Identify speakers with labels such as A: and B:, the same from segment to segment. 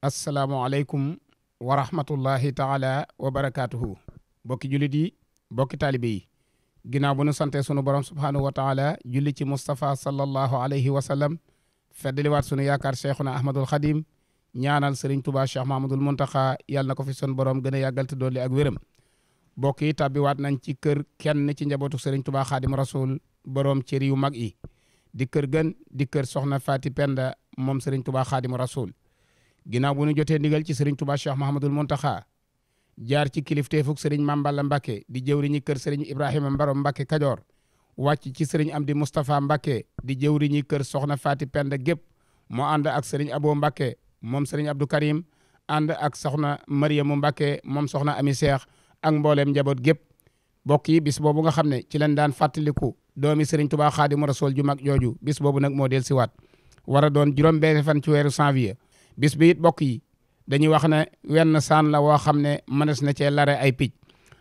A: asalaamualeykum wa rahmatullahi taala wa barakaatuhu bokki jullit yi bokki taalibe yi ginnaaw bu nu sante sunu borom subhaanahu wa taala julli ci Moustapha sallallahu alayhi wa sallam feddaliwaat sunu yaakaar cheikhuna ahmadul xadim ñaanal sëriñ Tuubaa cheikh mahamadul muntaxa yàlla na ko fi sun borom gën a yàggal te dolli ak wéram bokk yi tàbbiwaat nañ ci kër kenn ci njabootu sëriñ Tuubaa xaadim rasul borom cër yu mag yi di kër gën di kër soxna Faati Penda moom sëriñ Tuubaa xaadim rasul ginnaaw bu ñu jotee ndigal ci sëriñ Tuubaa cheikh mahamadul muntaxa jaar ci kilifteefuk sëriñ Mame Balla Mbacke di jëwriñi kër sëriñ Ibrahima Mbaro Mbacke Kajoor wàcc ci sëriñ Amdi Moustapha Mbacke di jëwriñi kër soxna Faati Penda gépp moo ànd ak sëriñ Abo Mbacke moom sëriñ Abdou Karim ànd ak soxna Mariamu Mbacke moom soxna Ami Seex ak mbooleem njaboot gépp bokk yi bis boobu nga xam ne ci leen daan fàttaliku doomi sëriñ Tuubaa Xaadimu Rasuul ju mag jooju bis boobu nag moo del siwaat war a doon juróom-benn fan ci weeru janvier bis bi it bokk yi dañuy wax ne wenn saan la woo xam ne mënees na cee lare ay picc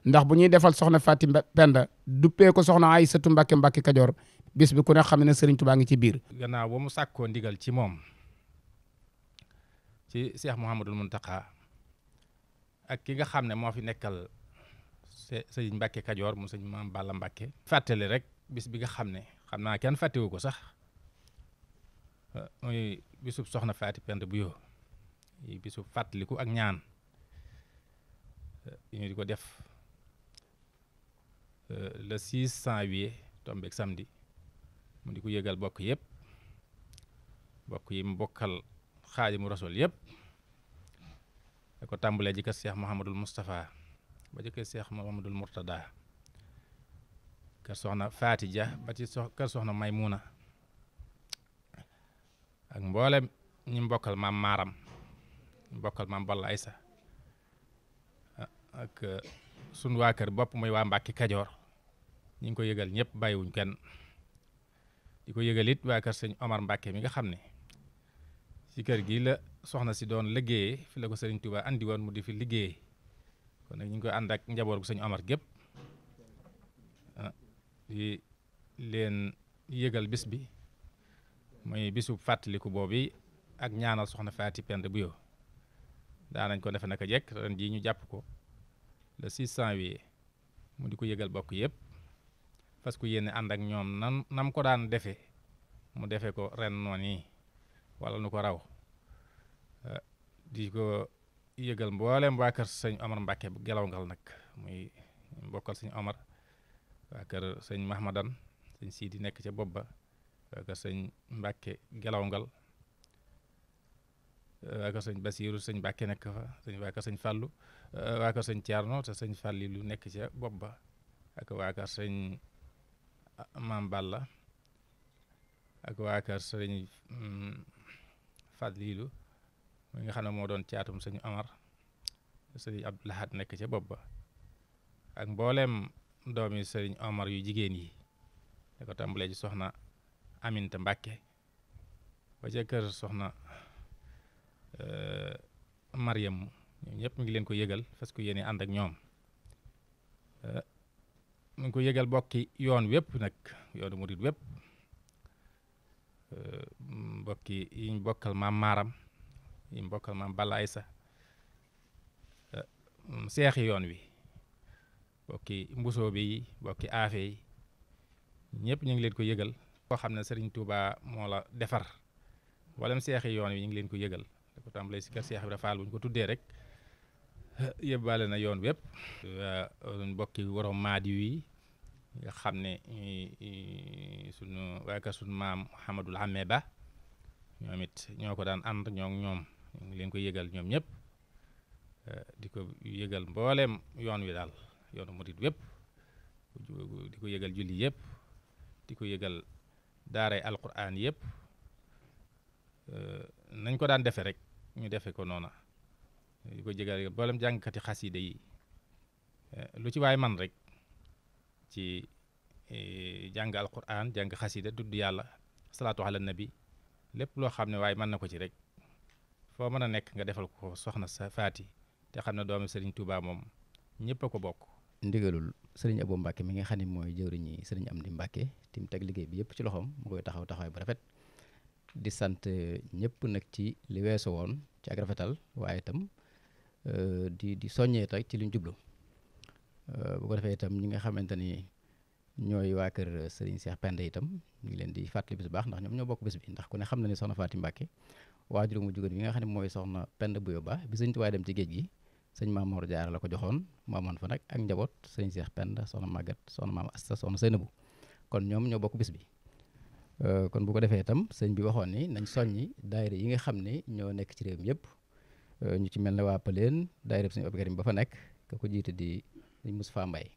A: ndax bu ñuy defal soxna Faati Penda duppee ko soxna Aysatu Mbàkke Mbàkke Kajoor bis bi ku ne xam ne Sëriñ Tuubaa ngi ci biir.
B: gannaaw ba mu sàkkoo ndigal ci moom ci Cheikh Mouhamadul Mountakha ak ki nga xam ne moo fi nekkal sëñ Mbàkke Kajoor mu sëñ Maam Balla Mbàkke fàttali rek bis bi nga xam ne xam naa kenn fàttewu ko sax muy bisub soxna Faati Penda bu yoo bisu fàttaliku ak ñaan ñu di ko def le 6 janvier tombeeg samedi mu di ko yëgal bokk yëpp bokk yi mu bokkal Xaadimu Rasuul yëpp da ko tàmbalee ji kër Cheikh Mouhamadul Moustapha ba ci kër Cheikh Mouhamadul Mourtada kër soxna Faati Dia ba ci kër soxna Maymuna ak mboolem ñi mbokkal maam Maaram bokkal maam Balla Aysa ak sunu waa kër bopp muy waa Mbàkke Kajoor ñi ngi ko yëgal ñëpp bàyyiwuñ kenn di ko yëgal it waa kër sëñ Omar Mbàkke mi nga xam ne ci kër gi la soxna si doon liggéeyee fi la ko sëriñ Tuubaa andi woon mu di fi liggéeyee kon nag ñu ngi koy ànd ak njaboot gu sëñ Omar gépp di leen yëgal bis bi muy bisu fàttaliku boobu ak ñaanal soxna Faati Penda bu yoo daanañ ko defe naka jekk ren jii ñu jàpp ko le 6 janvier mu di ko yëgal bokk yëpp parce que yéen ànd ak ñoom nam ko daan defee mu defee ko ren noonu yi wala nu ko raw di ko yëgal mboolem waa kër sëñ Omar Mbàkke bu Gelawngal nag muy mbokkal sëñ Omar waa kër sëñ Mahmadan sëñ Sidi nekk ca bopp ba waa kër sëñ Mbàkke Gelawngal waa kër sëñ Basiiru sëñ Mbàkke nekk fa waa kër sëñ Fàllu waa kër sëñ Ceerno te sëñ Fàllilu nekk ca bopp ba ak waa kër sëñ Maam Balla ak waa kër sëñ Fàllilu mi nga xam ne moo doon caatum sëñ Omar sëñ Abdou Lahad nekk ca bopp ba ak mbooleem doomi sëñ Omar yu jigéen yi da ko tàmbalee ci soxna Aminta Mbàkke ba ca kër soxna Mariam ñoom ñëpp mi ngi leen ko yëgal parce que yéene ànd ak ñoom mu ngi ko yëgal bokki yoon wépp nag yoonu murit wépp bokki yiñ bokkal maam Maaram yiñ bokkal maam Balla Aysa seexi yoon wi bokki mbusoo bi bokki aafe yi ñëpp ñu ngi leen ko yëgal koo xam ne Sëriñ Tuubaa moo la defar mboolem seexi yoon wi ñu ngi leen ko yëgal da ko tàmbalee si kër Seex Ibra Faal bu ñu ko tuddee rek yëbbaale na yoon wépp mbokki waroom maadi yi nga xam ne sunu waa kër sunu maam Mouhamadul Hamme Ba ñoom it ñoo ko daan ànd ñoom ñu ngi leen ko yëgal ñoom ñëpp di ko yëgal mbooleem yoon wi daal yoonu murit wépp di ko yëgal julli yëpp di ko yëgal daaray alquran yëpp nañ ko daan defe rek ñu defe ko noona di ko jégal mboolem jàngkati xasida yi lu ci waay man rek ci jàng alquran jàng xasida dudd yàlla salaatu ala nabi lépp loo xam ne waaye mën na ko ci rek foo mën a nekk nga defal ko soxna sa Faati te xam ne doomi Sëriñ Tuubaa moom ñëpp a ko bokk.
C: ndigalul sëriñ Abo Mbacke mi nga xam ne mooy jëwriñi sëriñ Amdi Mbacke tim teg liggéey bi yëpp ci loxoom mu koy taxaw taxawaay bu rafet di sant ñëpp nag ci li weesu woon ci ak rafetal waaye itam di soññee tey ci liñ jublu bu ko defee itam ñi nga xamante ni ñooy waa kër Serigne Cheikh Penda itam ñu ngi leen di fàttali bis bu baax ndax ñoom ñoo bokk bis bi ndax ku ne xam na ni soxna Faati Mbàkke waajur mu jigéen bi nga xam ne mooy soxna Penda Buyo Ba bi sëñ Tuubaa dem ci géej gi sëñ Maam Mor Jaara la ko joxoon maamoon fa nag ak njaboot sëñ Cheikh Penda soxna Magat soxna Maam Asta soxna Seynabu kon ñoom ñoo bokk bis bi kon bu ko defee itam sëñ bi waxoon ni nañ soññi daayira yi nga xam ne ñoo nekk ci réew mi yëpp ñu ci mel ne waa Pëleen daayira bi sëñ Abdou Karim ba fa nekk ka ko jiite di sëñ Moustapha Mbaye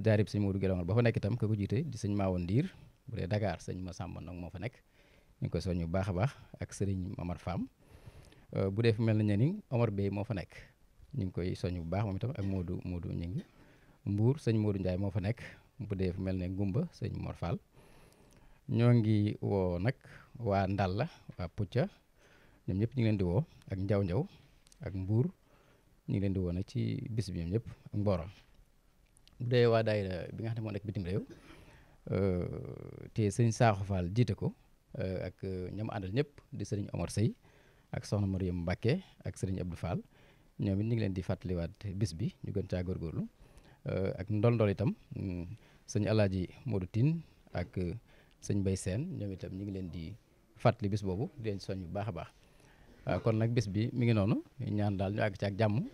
C: daayira bi sëñ Modou Gelongal ba fa nekk itam ka ko jiite di sëñ Maawoon Ndiir bu dee Dakar sëñ Massamba nag moo fa nekk ñu ngi koy soññu bu baax a baax ak sëriñ Mamar Fam bu dee fu mel na ñeni Omar Bey moo fa nekk ñu ngi koy soññu bu baax moom itam ak Modou ñu ngi Mbour sëñ Modou Ndiaye moo fa nekk bu dee fu mel ne Ngumba sëñ Mor Fall ñoo ngi woo nag waa Ndalla waa Pucca ñoom ñëpp ñu ngi leen di woo ak Njaw ak Mbour ñu ngi leen di woo nag ci bis bi ñoom ñëpp ak Mboro bu dee waa daayira bi nga xam ne moo nekk bitim réew te sëñ Saaxu Fall jiite ko ak ñoom àndal ñëpp di sëriñ Omar Sey ak soxna Mariam Mbacke ak sëriñ Abdou Fall ñoom it ñu ngi leen di fàttaliwaat bis bi ñu gën caa góorgóorlu ak ndol itam sëñ Alaaji Modou Tine ak sëñ Bay Seen ñoom itam ñu ngi leen di fàttali bis boobu di leen soñ bu baax a baax kon nag bis bi mi ngi noonu ñaan daal ñu àgg ci ak jàmm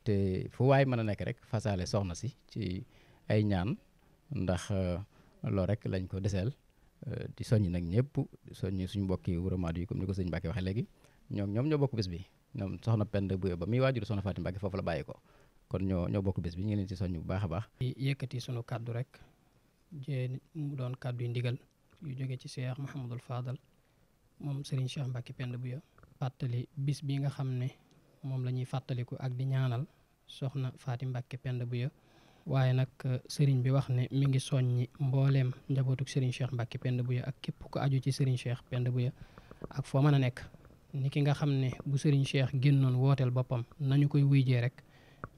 C: te fu waay mën a nekk rek fasaale soxna si ci ay ñaan ndax loolu rek lañ ko deseel di soññi nag ñëpp soññi suñu mbokki Wuramaadu yi comme ni ko sëñ Mbacke waxee léegi ñoom ñoo bokk bis bi ñoom soxna Penda Buyo Ba mi waajur soxna Faati Mbacke foofu la bàyyi ko kon ñoo bokk bis bi ñu ngi leen ci soññ bu baax a baax
D: yëkkati sunu kàddu rek mu doon kàddu yu ndigal yu jóge ci Cheikh Mouhamadul Fadal moom Serigne Cheikh Mbacke Penda Buyo fàttali bis bi nga xam ne moom la ñuy fàttaliku ak di ñaanal soxna Faati Mbacke Penda Buyo waaye nag sëriñ bi wax ne mi ngi soññi mbooleem njabootuk sëriñ Cheikh Mbacke Penda Buyo ak képp ku aju ci sëriñ Cheikh Penda Buyo ak foo mën a nekk ni ki nga xam ne bu sëriñ Cheikh génnoon wooteel boppam nañu koy wuyjee rek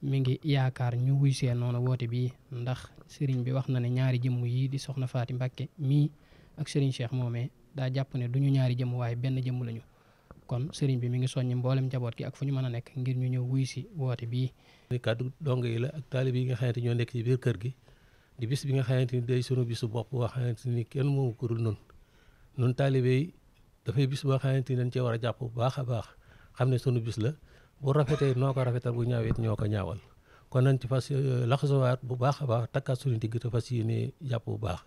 D: mi ngi yaakaar ñu wuy see noonu woote bii ndax sëriñ bi wax na ne ñaari jëmm yi di soxna Faati Mbacke mii ak sëriñ Cheikh moomee daa jàpp ne duñu ñaari jëmm waaye benn jëmm lañu kon sëriñ bi mi ngi soññi mboolem njaboot gi ak fu ñu mën a nekk ngir ñu ñëw wuy si woote bii
E: kàddu dongo yi la ak taalibe yi nga xamante ñoo nekk ci biir kër gi di bis bi nga xamante ni day sunu bisu bopp boo xamante ni kenn moomu ko dul nun taalibe yi dafay bis boo xamante ni dañ cee war a jàpp bu baax a baax xam ne sunu bis la bu rafetee noo ko rafetal bu ñaawee ñoo ko ñaawal kon nañ ci fas laxasuwaat bu baax a baax takkaat suñu digg te fas yéene jàpp bu baax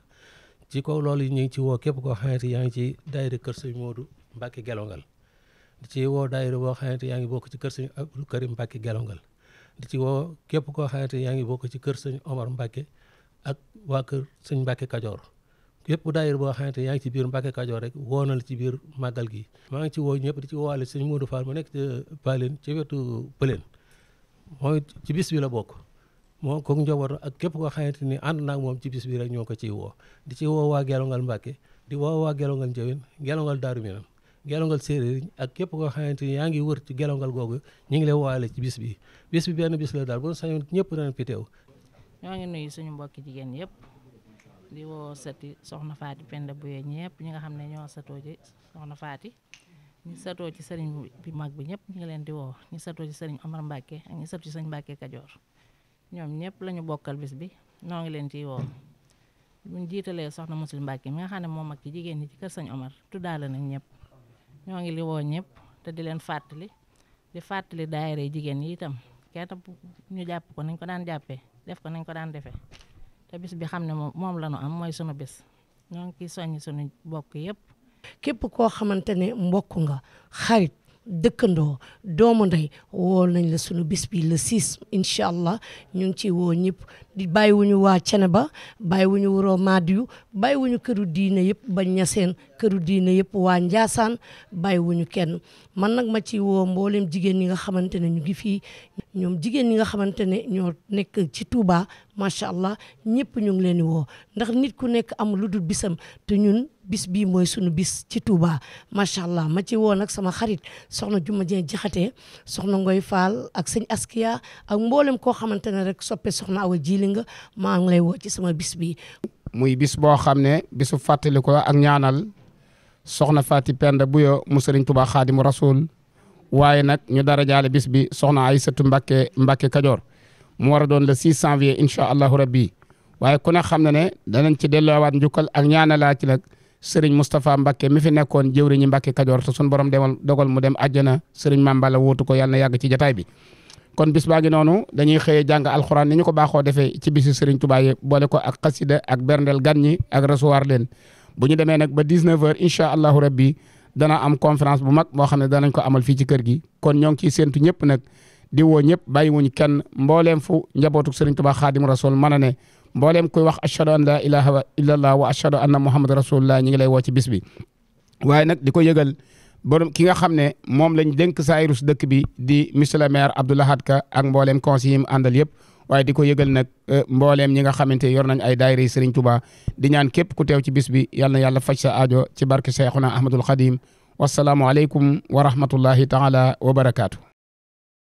E: ci kaw loolu ñu ngi ci woo képp koo xamante yaa ngi ci daayira kër sëñ Modou Mbacke Gelongal di ci woo daayira boo xamante yaa ngi bokk ci kër sëñ Abdou Karim Mbacke Gelongal di ci woo képp koo xamante yaa ngi bokk ci kër sëñ Omar Mbacke ak waa kër sëñ Mbacke Kajoor képp daayira boo xamante yaa ngi ci biir Mbacke Kajoor rek woo na la ci biir màggal gi maa ngi ci woo ñëpp di ci woowaale sëñ Modou Fall mu nekk ci Paleen ci wetu Pëleen mooy ci bis bi la bokk moom kooku njaboot ak képp koo xamante ni ànd naag moom ci bis bi rek ñoo ko ciy woo di ci woo waa Gelongal Mbacke di woo waa Gelongal Njëwén Gelongal Daaru Minam Gelongal séeréer ak képp koo xamante ni yaa ngi wër ci Gelongal googu ñu ngi lay woowaale ci bis bi benn bis la daal bu ñu sañoon ñëpp danañ fi teew.
F: ñoo ngi nuyu suñu mbokki jigéen yëpp di woo sëti soxna Faati Penda Buyo ñëpp ñi nga xam ne ñoo satoo ci soxna Faati ñu satoo ci sëriñ bi mag bi ñëpp ñu ngi leen di woo ñu satoo ci sëriñ Omar Mbacke ak ñu satoo ci sëriñ Mbacke Kajoor ñoom ñëpp la ñu bokkal bis bi ñoo ngi leen ciy woo buñ jiitalee soxna Musul Mbacke mi nga xam ne moom mag ci jigéen ñi ci kër sëñ Omar tuddaale nag ñëpp ñoo ngi li woo ñëpp te di leen fàttali daayira jigéen yi itam kenn ñu jàpp ko nañ ko daan jàppee def ko nañ ko daan defee te bis bi xam ne moom la ñu am mooy sunu bis ñoo ngi ciy soññ sunu bokk yëpp.
G: képp koo xamante ne mbokk nga xarit dëkkandoo doomu ndey woo nañ la sunu bis bi le 6 incha allah ñu ngi ciy woo ñëpp di bàyyiwuñu waa Ceneba bàyyiwuñu Wuro Maadiyu bàyyiwuñu këru diine yëpp ba Ñaseen këru diine yëpp waa Njaasaan bàyyiwuñu kenn man nag ma ci woo mboolem jigéen ñi nga xamante ne ñu ngi fii ñoom jigéen ñi nga xamante ne ñoo nekk ci Touba macha allah ñëpp ñu ngi leen di woo ndax nit ku nekk amul lu dul bisam te ñun bis bii mooy sunu bis ci Touba macha allah ma ci woo nag sama xarit soxna Juma Jeen Jaxate soxna Ngoy Fall ak sëñ Askia ak mboolem koo xamante ne rek soppe soxna Awa Jili nga maa ngi lay woo ci sama bis bi
A: muy bis boo xam ne bisu fàttali ko ak ñaanal soxna Faati Penda Buyo mu Sëriñ Tuubaa Xaadimu Rasuul waaye nag ñu dara jaale bis bi soxna Aysatu Mbàkke Kajoor mu war a doon le 6 janvier incha allahu rabbi waaye ku ne xam na ne danañ ci delloowaat njukkal ak ñaanalaa ci nag Sëriñ Moustapha Mbàkke mi fi nekkoon jëwriñu Mbàkke Kajoor te suñu borom dogal mu dem àjjana Sëriñ Maam Balla wóotu ko yàlla na yàgg ci jataay bi kon bis baa ngi noonu dañuy xëyee jàng alxuraan ni ñu ko baaxoo defee ci bisi Sëriñ Tuubaa yi boole ko ak xasida ak berndel gan ñi ak recevoir leen bu ñu demee nag ba 19h incha allahu rabbi dana am conférence bu mag moo xam ne danañ ko amal fii ci kër gi kon ñoo ngi ciy séentu ñëpp nag di woo ñëpp bàyyiwuñ kenn mbooleem fu njabootu Sëriñ Tuubaa Xaadimu Rasuul mën a ne mbooleem kuy wax ashhadu an la ilaha illallah wa ashhadu anna muhammad rasulullah ñi ngi lay woo ci bis bi waaye nag di ko yëgal borom ki nga xam ne moom lañ dénk saayirus dëkk bi di monsieur le maire Abdou Lahad Ka ak mbooleem conseil yi mu àndal yëpp waaye di ko yëgal nag mbooleem ñi nga xamante yor nañ ay daayira yi Sëriñ Tuubaa di ñaan képp ku teew ci bis bi yal na yàlla faj sa aajo ci barke Cheikhuna Ahmadul Xadim wasalaamu aleykum wa rahmatullahi taala wa barakaatu